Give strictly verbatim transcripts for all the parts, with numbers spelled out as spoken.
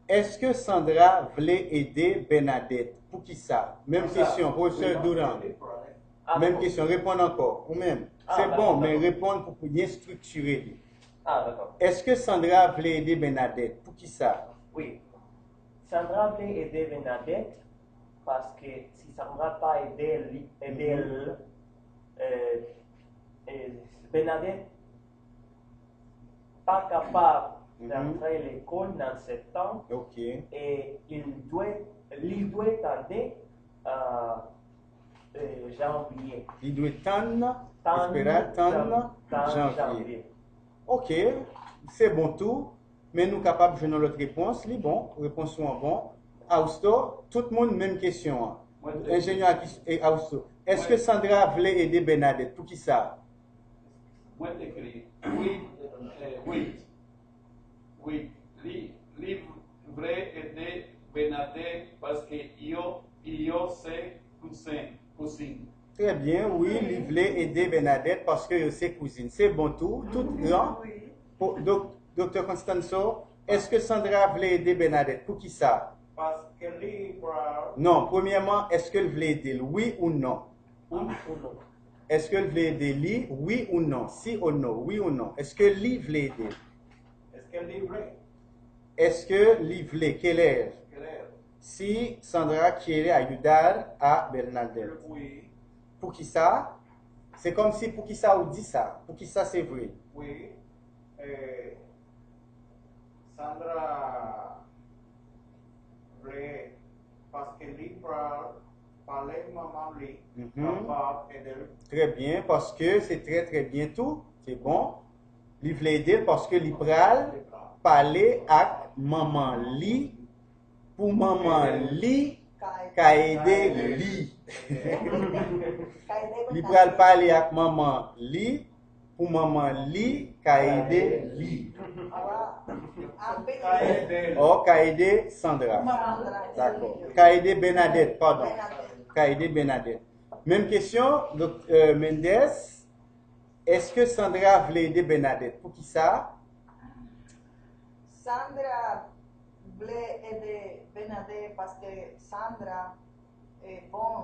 Èske Sandra vle ede Bènadèt? Poukisa? Menm kesyon, pwofesè Durand. Menm kesyon, reponn ankò. Ou menm. Se bon, men reponn pou, pou byen estriktire li. Èske Sandra vle ede Bènadèt? Poukisa? Wi. Sandra vle ede Bènadèt paske si Sandra pa ede li, ede l, Bènadèt pa kapab rantre lekòl nan septanm e li dwe, li dwe tande janvye. Li dwe tann, espera tann janvye. Ok, se bon tou, men nou kapab jwenn yon lòt repons. Li bon, repons ou an bon. Austo, tout moun menm kesyon an. Enjenyè Austo, èske Sandra vle ede Bènadèt? Poukisa? Mwen te ekri, wi, wi, wi, li, li vle ede Bènadèt paske yo, yo se kouzen, kouzin. Trè byen, wi, li vle ede Bènadèt paske yo se kouzin. Se bon tou, tout gran. Doktè Constanzo, èske Sandra vle ede Bènadèt? Poukisa? Paske li pral. Non, premyèman, èske l vle ede l? Wi ou non? Èske l vle ede li? Wi ou non? Si o no? Wi ou non? Èske li vle ede l? Èske li vle? Èske li vle? Qué leer? Si Sandra quiere ayudar a Bernadette. Poukisa? Se kòmsi poukisa ou di sa? Poukisa se vre? Wi. Sandra vle paske li pral pale manman li kapab ede l. Trè byen, paske se trè trè byen tou, se bon. Li vle ede l paske li pral pale ak manman li pou manman li ka ede li. Li pral pale ak manman li pou manman li ka ede li. Ò, ka ede Sandra. Dakò. Ka ede Bènadèt, padon. Ka ede Bènadèt. Menm kesyon, Doktè Mendès, èske Sandra vle ede Bènadèt? Poukisa? Sandra vle ede Bènadèt paske Sandra e bon,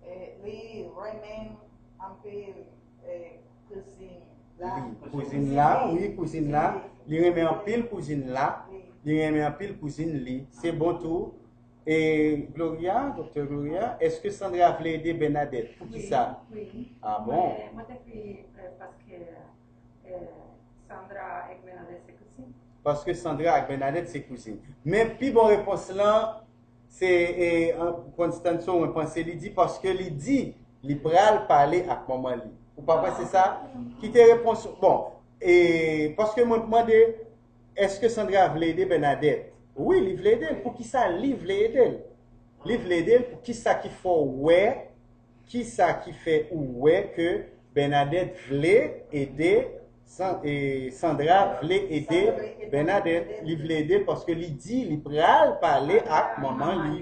e li renmen anpil e kouzin la. Wi, kouzin la, wi, kouzin la. Li renmen anpil kouzin la. Li renmen anpil kouzin li. Se bon tou. E Gloria, Doktè Gloria, èske Sandra vle ede Bènadèt? Poukisa? Wi, wi. Ah bon? Mwen te ekri paske Sandra ak Bènadèt se kouzin. Paske Sandra ak Bènadèt se kouzin. Men pi bon repons lan, se e, Constanzo, mwen panse li di paske li di li pral pale ak manman li. Ou pa panse sa? Kite repons ou. Bon, e paske mwen mande, èske Sandra vle ede Bènadèt? Wi, li vle ede l. Poukisa li vle ede l? Li vle ede l pou kisa ki fè w wè, kisa ki fè ou wè ke Bènadèt vle ede Sandra vle ede Bènadèt. Li vle ede l paske li di li pral pale ak manman li.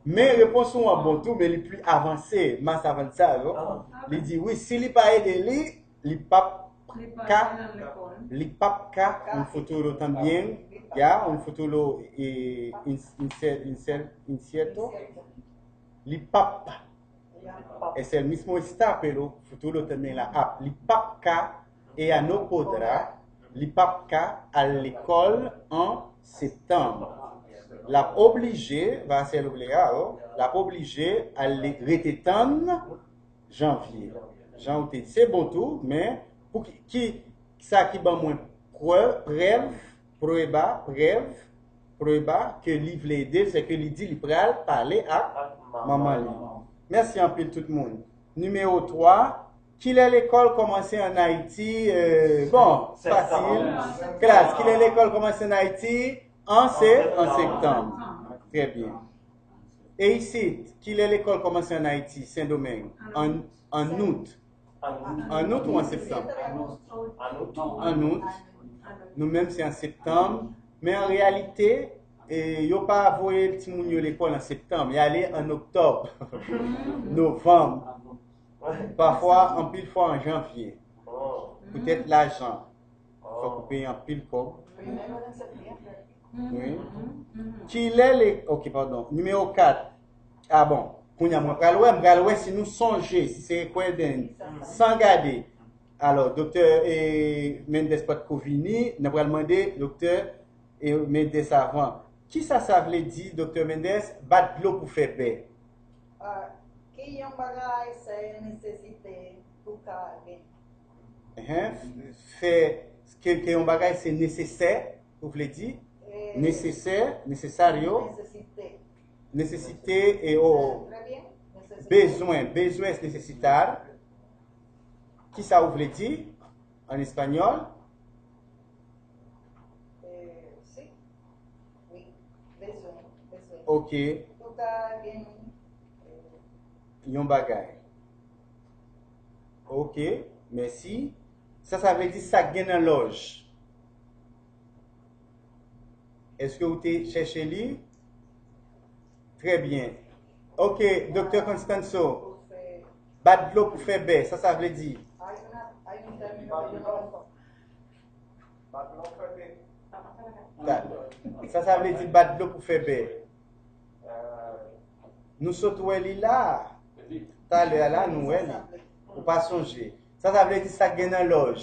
Men repons ou an bon tou, men li pli avanse, mas avansa yo. Li di wi, si li pa ede li, li p ap ka, li p ap ka, un futuro también, ya, un futuro incierto. Li p ap Es el mismo está, pero futuro también la ap. Li p ap ka, ella no podrá, li p ap ka al lekòl an septanm. L ap oblije, va ser obligado, l ap oblije al rete tann janvye. Jan ou te di, se bon tou, men pou ki, ki sa ki ban mwen prèv, prèv, prueba, prèv, prueba ke li vle ede l, se ke li di li pral pale ak manman li. Mèsi anpil tout moun. Nimewo twa, kilè lekòl kòmanse an Ayiti? Bon, fasil. Klas, kilè lekòl kòmanse an Ayiti? An se, an septanm. Trè byen. E isit, kilè lekòl kòmanse an Ayiti, Sendomeng? An, an out. An out ou an septanm? An out. Nou menm se an septanm. Men an reyalite, e, yo pa voye timoun yo lekòl an septanm. Y ale an oktòb, novanm. Pafwa, anpil fwa an janvye. Poutèt lajan. Fòk ou peye anpil kòb. Remembrance of the other. Wi. Kilè le, ok, padon. Nimewo kat. Ah bon. Kounye a, mwen pral wè, mwen pral wè si nou sonje, si se rekwèden, san gade. Alò, doktè, eh, Mendes pa t ko vini, nou pral mande doktè, eh, Mendes avan. Kisa sa vle di, doktè Mendes, bat dlo pou fè bè? Ah, ki yon bagay se nesesite pou ka gen. Enhen, fè ke, ke yon bagay se nesesè, ou vle di? Eh, nesesè, nesesario. Nesesite. Nesesite e o. Trè byen. Nesesite. Bezwen, bezwen es necesitar. Kisa ou vle di an espanyòl? Eh, si. Wi. Bezwen, bezwen. Ok. Pou ka gen, eh, yon bagay. Ok, mèsi. Sa, sa vle di sa k gen nan lòj. Èske ou te chèche li? Trè byen. Ok, doktè Constanzo, bat dlo pou fè bè, sa, sa vle di? Bat dlo pou fè bè. Sa, sa vle di bat dlo pou fè bè. Nou sot wè li la. Talè a la, nou wè li. Ou pa sonje. Sa, sa vle di sa k gen nan lòj.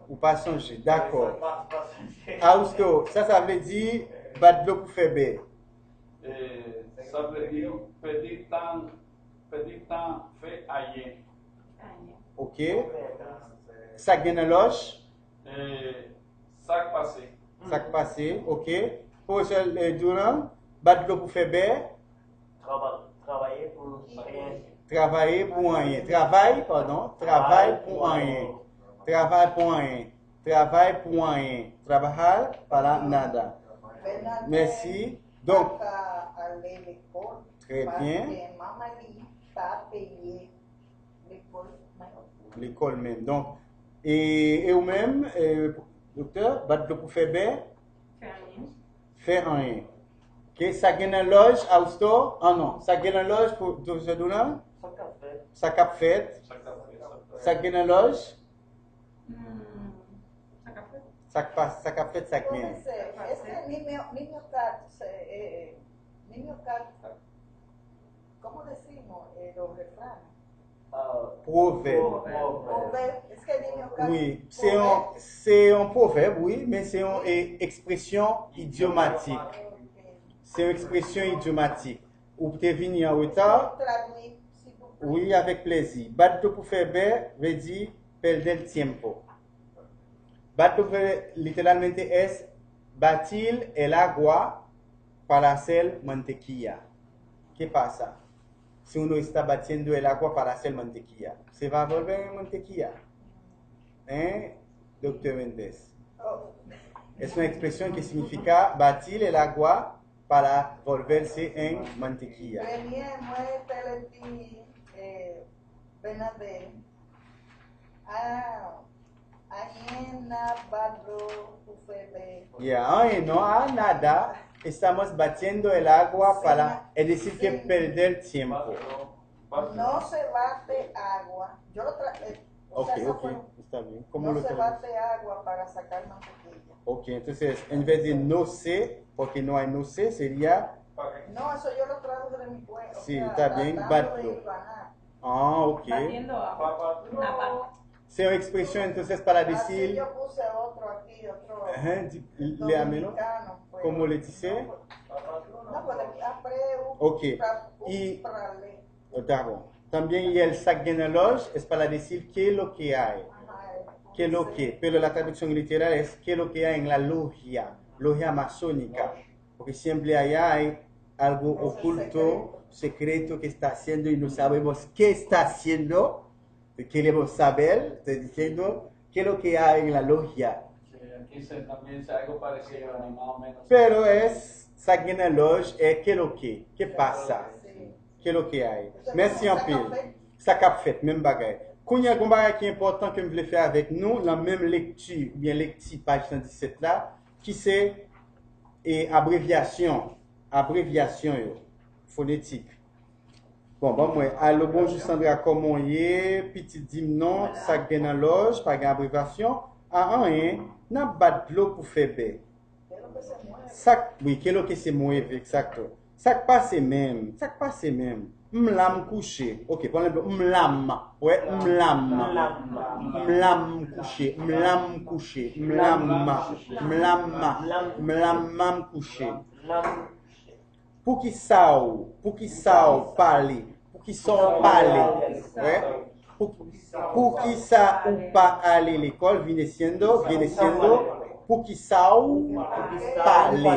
Ou pa sonje. Dakò. Austo, sa, sa vle di bat dlo pou fè bè. Sa vle di pèdi tan, pèdi tan fè ayen. Ok. Sa k gen nan lòj? Eh, sa k pase. Sa k pase, ok. Pwofesè, eh, Durand, bat dlo pou fè bè. Trava-, travaye pou anyen. Travaye pou anyen. Travay, padon. Travay pou anyen. Travay pou anyen. Travay pou anyen. Trabajar para nada. Mèsi. Donk, trè byen. Lekòl menm. Donk, e, e ou menm, e, doktè, bat dlo pou fè bè? Fè anyen. Fè anyen. Ke sa gen nan lòj, Austo? Ah non. Sa gen nan lòj pou pwofesè Durand? Sa k ap fèt. Sa k ap fèt. Sa gen nan lòj? Hmm. Sa k ap fèt. Sa k pa, sa k ap fèt, sa k gen. Pwofesè, èske nimewo, nimewo kat, se, e, e, nimewo kat, ¿cómo decimos, eh, los refranes? Pwovèb. Pwovèb. Èske nimewo kat? Wi, se yon, se yon pwovèb, wi, men se yon, e, ekspresyon idyomatik. Se yon ekspresyon idyomatik. Ou te vini an reta? Wi, avèk plezi. Bat dlo pou fè bè vle di perder el tiempo. Bat dlo pou fè bè literalmente es batir el agua para hacer mantequilla. ¿Qué pasa? Si uno está batiendo el agua para hacer mantequilla. Se va volver en mantequilla. Hein, doktè Mendes? Es una expresión que significa batir el agua para volverse en mantequilla. Premye, mwen te di, eh, Bernadette, ah, ayen nan bat dlo pou fè bè. Yeah, anyen non, ah, nada. Estamos batiendo el agua para, es decir, que perder tiempo. No se bate agua. Yo lo tra-, eh, o sea, eso fue, está bien. ¿Cómo lo traduce? No se bate agua para sacar mantequilla. Ok, entonces, en vez de no sé, porque no hay no sé, sería... No, eso yo lo traduje de mi cuenta. Sí, está bien, bat dlo. Ah, ok. Batiendo agua. Nada. Se yon ekspresyon, entonces, para decir... Así yo puse otro aquí, otro dominicano, pues. Como le dice? No, pues, aquí, après, ok. Y, oh, está bon. También, y el sa k gen nan lòj, es para decir qué lo que hay. Qué lo que. Pero la traducción literal es qué lo que hay en la logia, logia masónica. Porque siempre allá hay algo oculto, secreto que está haciendo y no sabemos qué está haciendo. Queremos saber, estoy diciendo, qué lo que hay en la logia. Sí, aquí se, también se algo parecido, ¿no? Más o menos. Pero es, sa gen nan lòj, e qué lo que, qué pasa? Qué lo que hay? Mèsi anpil. Sa k ap fèt, menm bagay. Kounye a, gon bagay ki enpòtan ke m vle fè avèk nou, nan menm lekti, oubyen lekti paj san disèt la, ki se, e, abrevyasyon, abrevyasyon yo, fonetik. Bon, ban m wè. Alo, bonjou Sandra, kòman w ye? Pitit, di m non, sa k gen nan lòj, pa gen abrevasyon? A, anyen, n ap bat dlo pou fè bè. Sa k, wi, kelo ke se mwen, exacto. Sa k pase menm? Sa k pase menm? M la m kouche. Ok, pran lè m la m. Wè, m la m. M la m kouche. M la m kouche. M la m. M la m. M la m kouche. Poukisa w, poukisa w pale? Poukisa w pale? Wè? Pou, poukisa ou pa ale lekòl? Viene siendo, viene siendo. Poukisa w pale?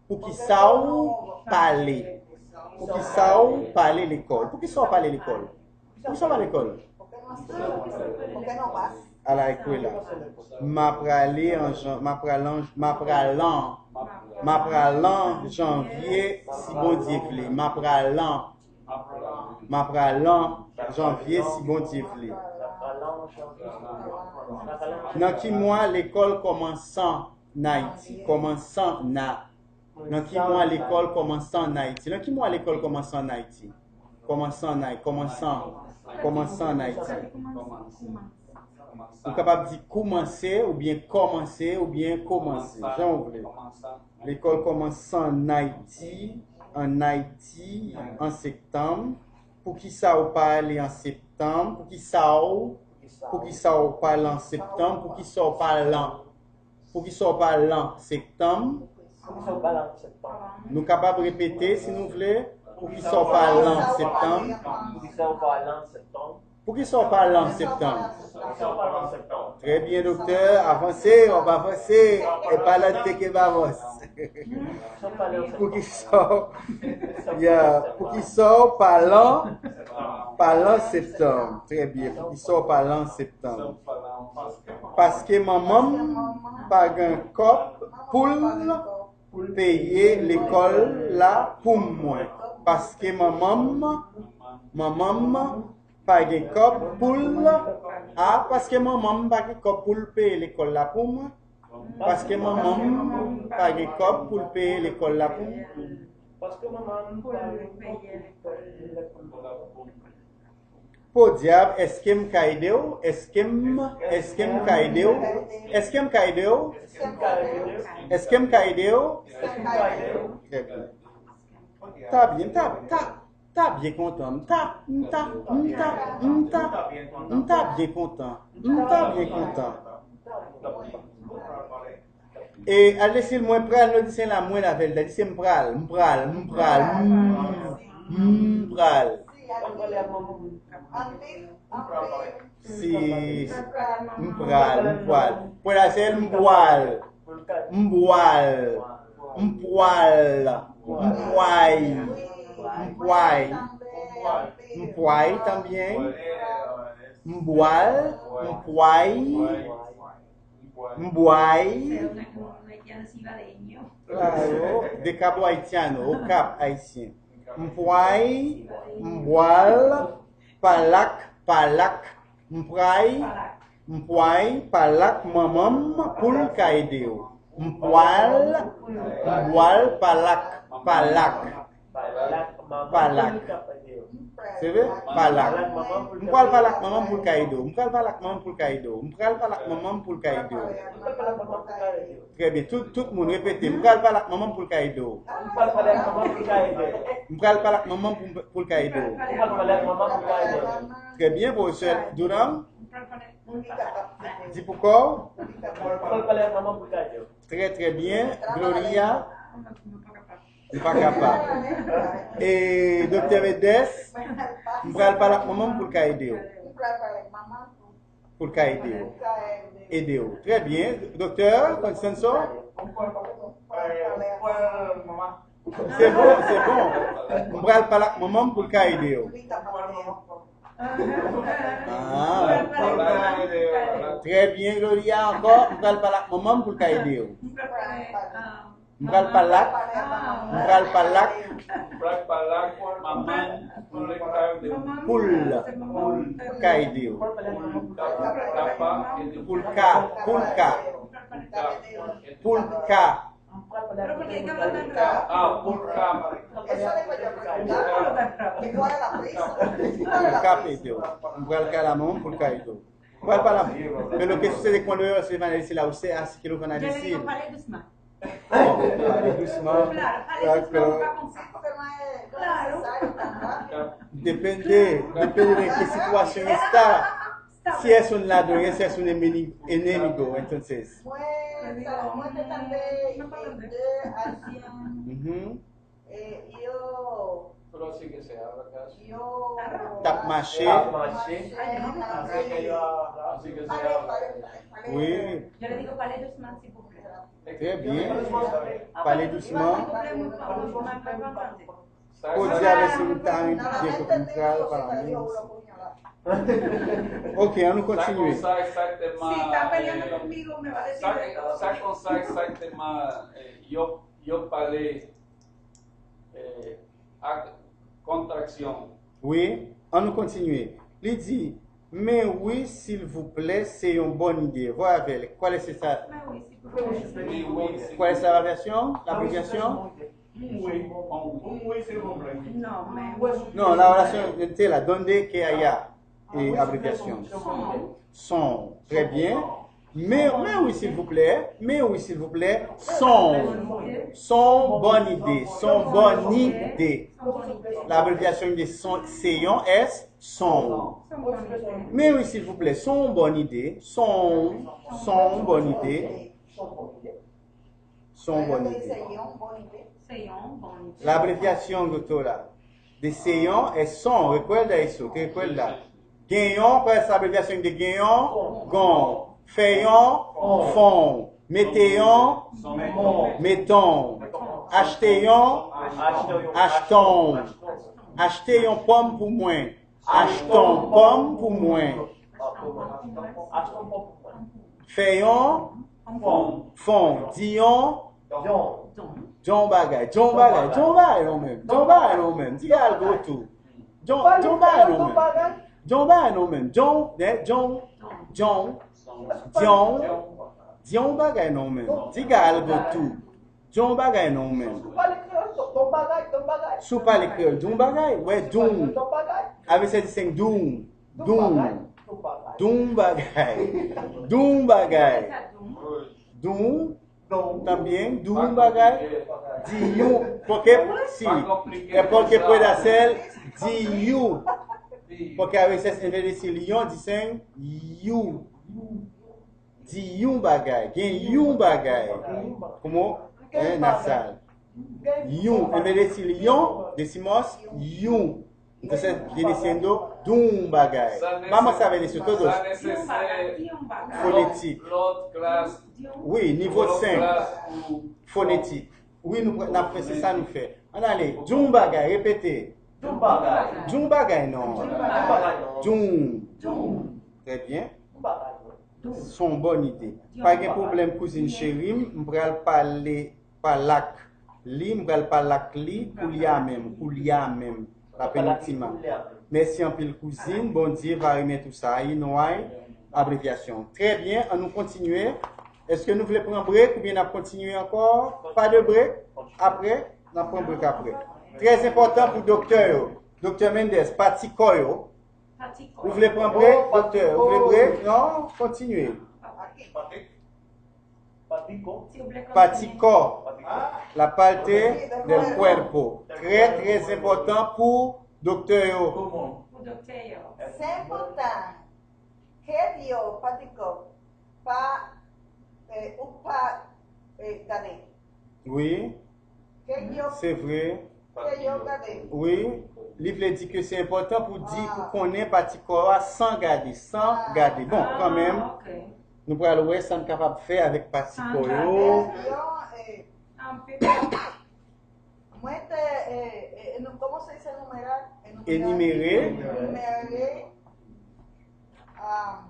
Poukisa w pale? Poukisa w pale lekòl? Poukisa w pale lekòl? Poukisa w pale lekòl? Ala ekwela. M a prale an jan, m a pralan, m a pralan, m a pralan janvye, si Bondye vle. M a pralan, m a pralan janvye, si Bondye vle. Nan ki mwa lekòl kòmansan n Ayiti? Kòmansan na. Nan ki mwa lekòl kòmanse ann Ayiti? Nan ki mwa lekòl kòmanse ann Ayiti? Kòmanse ann Ay-, kòmanse, kòmanse ann Ayiti. Ou kapab di koumanse, oubyen kòmanse, oubyen komanse, jan w vle. Lekòl kòmanse ann Ayiti, ann Ayiti, an septanm. Poukisa ou pa ale an septanm? Poukisa ou, poukisa ou pa ale an septanm? Poukisa ou pa lan? Poukisa w pa lan septanm? Poukisa w pa lan septanm? Nou kapab repete, si nou vle. Poukisa w pa lan septanm? Poukisa w pa lan septanm? Poukisa w pa lan septanm? Poukisa w pa lan septanm? Trè byen, doktè. Avanse, w ap avanse. E pa lan te ke m avanse. Poukisa w, ya, poukisa w pa lan, pa lan septanm? Trè byen. Poukisa w pa lan septanm? Paske manman m pa gen kòb pou l peye lekòl la pou mwen. Paske manman m, manman m pa gen kòb pou l, a, paske manman m pa gen kòb pou l peye lekòl la pou mwen. Paske manman m pa gen kòb pou l peye lekòl la pou mwen. Paske manman m pa gen kòb pou l peye lekòl la pou mwen. Podyab, èske m ka ede w? Èske m, èske m ka ede w? Èske m ka ede w? Èske m ka ede w? Trè byen. Ta byen, ta, ta, ta byen kontan. M ta, m ta, m ta, m ta, m ta byen kontan. M ta byen kontan. E al desil mwen pral, nou di se la mwen avè l, li di se m pral, m pral, m pral, m, m pral. Si, m pral, m pral. Pwen la se m pral, m pral, m pral, m pray, m pray, m pray tanbyen. M pral, m pray. M bway. Claro, de Cabo Haitiano, o Kap Ayisyen. M pway, m bwal, palak, palak, m pray, m pway, palak manman m pou l ka ede w. M pwal, m bwal, palak, palak. Palak. Se vre? Palak. M pral palak manman m pou l ka ede w. M pral palak manman m pou l ka ede w. M pral palak manman m pou l ka ede w. Trè byen. Tout, tout moun repete. M pral palak manman m pou l ka ede w. M pral palak manman m pou, pou l ka ede w. Trè byen, pwofesè Durand. Di pou kò w. Trè, trè byen. Gloria. M pa kapab. E, Doktè Medes, m pral pale ak manman m pou l ka ede w. Pou l ka ede w. Ede w. Trè byen. Doktè Constanzo? Se bon, se bon. M pral pale ak manman m pou l ka ede w. Ah. Trè byen, Gloria, ankò. M pral pale ak manman m pou l ka ede w. M pral palak. M pral palak. M pral palak manman pou l ka ede w. Pou l ka ede w. Pou l ka, pou l ka. Pou l ka. Ah, pou l ka. Pou l ka ede w. M pral kale a manman m pou l ka ede w. M pral kale a manman m. Pero que sucede cuando yo se van a decir a usted, así que lo van a decir. Pale dousman. Pale dousman. Dakò. Depende, depende de qué situación está. Si es un ladrón, si es un enemigo, enemigo, entonces. Mwen, mwen te tande de Ayisyen, yo, yo t ap mache. Wi. Trè byen. Pale dousman. Pale dousman. Podi avè si nou ta renmen byen kote m pral pa la menm. Ok, ann nou kontinye. Sa konsa egzakteman, eh, yo, yo pale, eh, ak kontraksyon. Wi, ann nou kontinye. Li di, men wi, silvouplè, se yon bòn ide. Vwa avè l. Kwal es esa? Kwal es la abreviasyon? Labreviasyon? Non, la oración entera. ¿Dónde que haya, eh, abreviación? Son. Trè byen. Men, men wi, silvouplè. Men wi, silvouplè. Son. Son, bòn ide. Son, bòn ide. Labreviasyon de son, se yon S, son. Men wi, silvouplè. Son, bòn ide. Son, son, bòn ide. Son, bòn ide. Labreviasyon, doktè, la. De seyon es son. Recuerda eso, te recuerda. Genyon, kwal es la abreviación de genyon? Gon. Feyon, fon. Meteyon, meton. Achteyon, achton. Achte yon pòm pou mwen. Achton pòm pou mwen. Feyon, fon. Diyon, Di yon bagay, di yon bagay, di yon bagay non menm, di yon bagay non menm, di al go tou. Di yon, di yon bagay non menm, di yon bagay non menm, di yon, eh, di yon, di yon, di yon, di yon bagay non menm, di al go tou. Di yon bagay non menm. Si w pale kreyòl, di yon bagay, di yon bagay. Wè, doun. Avè sèt senk, doun, doun, doun bagay, doun bagay, doun. Tanbyen, di yon bagay, di yon, porque si, é porque puede ser, di yon. Porque a veces en vez de decir yon, dicen you. Di yon bagay, gen yon bagay. Como? En nasal. Yon, en vez de decir yon, decimos yon. Entonces, viene siendo di yon bagay. Vamos a ver eso todos. Fonetik. Wi, nivo senk. Fonetik. Wi, nou, n ap fè, se sa nou fè. Ann ale. Di yon bagay, repete. Di yon bagay non. Di yon. Trè byen. Se yon bòn ide. Pa gen pwoblèm, kouzin cheri m. M pral pale palak li, m pral palak li koulye a menm, koulye a menm, la penultima. Mèsi anpil kouzin, Bondye va remet ou sa, inway, abrevyasyon. Trè byen, ann nou kontinye. Èske nou vle pran brek oubyen n ap kontinye ankò? Pa de brek, apre, n ap pran brek apre. Trè enpòtan pou doktè yo. Doktè Mendez, pati kò yo. Ou vle pran brek, doktè? Ou vle brek? Non? Kontinye. Pati kò. La parte del cuerpo. Trè, trè enpòtan pou doktè yo. Pou doktè yo. Se enpòtan. Ke di yo, pati kò. Pa, eh, ou pa, eh, gade. Wi. Se vre. Wi. Li vle di ke se enpòtan pou di, pou konnen pati kò a san gade, san gade. Bon, kanmenm, nou pral wè sa n kapab fè avèk pati kò yo. Mwen te, eh, eh, nou kòmanse se numera, eh, enimere. Enimere, ah,